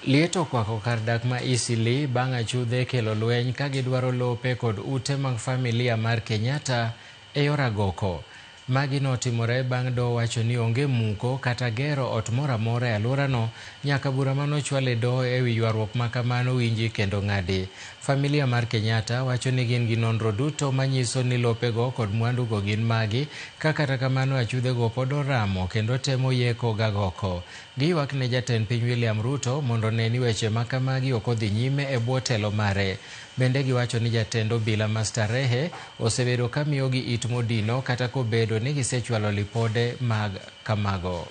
Liet okwako kar dak ma Eastleigh bang' achudhe kelo lweny ka gidwaro lope kod ute mag familia mar Kenyatta e yor agoko. Magi notimore bang' doho wacho ni onge muko kata gero ot moro amora e alworano nyaka bura manochwal e doho e wi ywaruok ma kamano winji kendo ng'adi. Familia mar Kenyatta wacho ni gin gi nonro duto manyiso ni lopego kod mwandugo gin magi, ka kata kamano achudhego pod oramo kendo temo yeko gagoko. Giywak ne jatend piny William Ruto mondo one ni weche ma kamagi ok odhi nyime e bwo telo mare. Bende giwacho ni jatend obila ma Starehe osebedo ka miyogi it modino kata kobedo ni gisechwalo lipode mag kamago.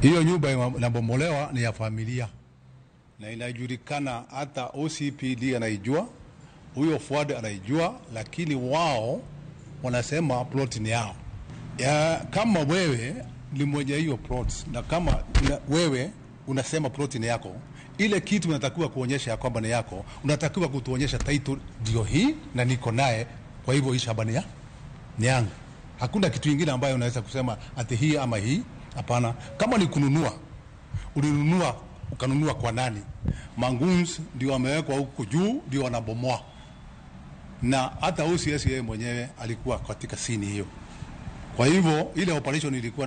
Hiyo nyumba inabomolewa ni ya familia na inajulikana, hata OCPD anaijua, huyo Fuad anaijua, lakini wao wanasema plot ni yao. Ya, kama wewe ni mwenye hiyo plot na kama wewe unasema plot ni yako, ile kitu unatakiwa kuonyesha ya kwamba ni yako, unatakiwa kutuonyesha title ndio hii na niko naye, kwa hivyo hii shamba ni yangu. Hakuna kitu kingine ambayo unaweza kusema ati hii ama hii. Hapana. Kama ni kununua, ulinunua ukanunua kwa nani? Manguns ndio wamewekwa huku juu, ndio wanabomoa, na hata OCS yeye mwenyewe alikuwa katika sini hiyo. Kwa hivyo ile operation ilikuwa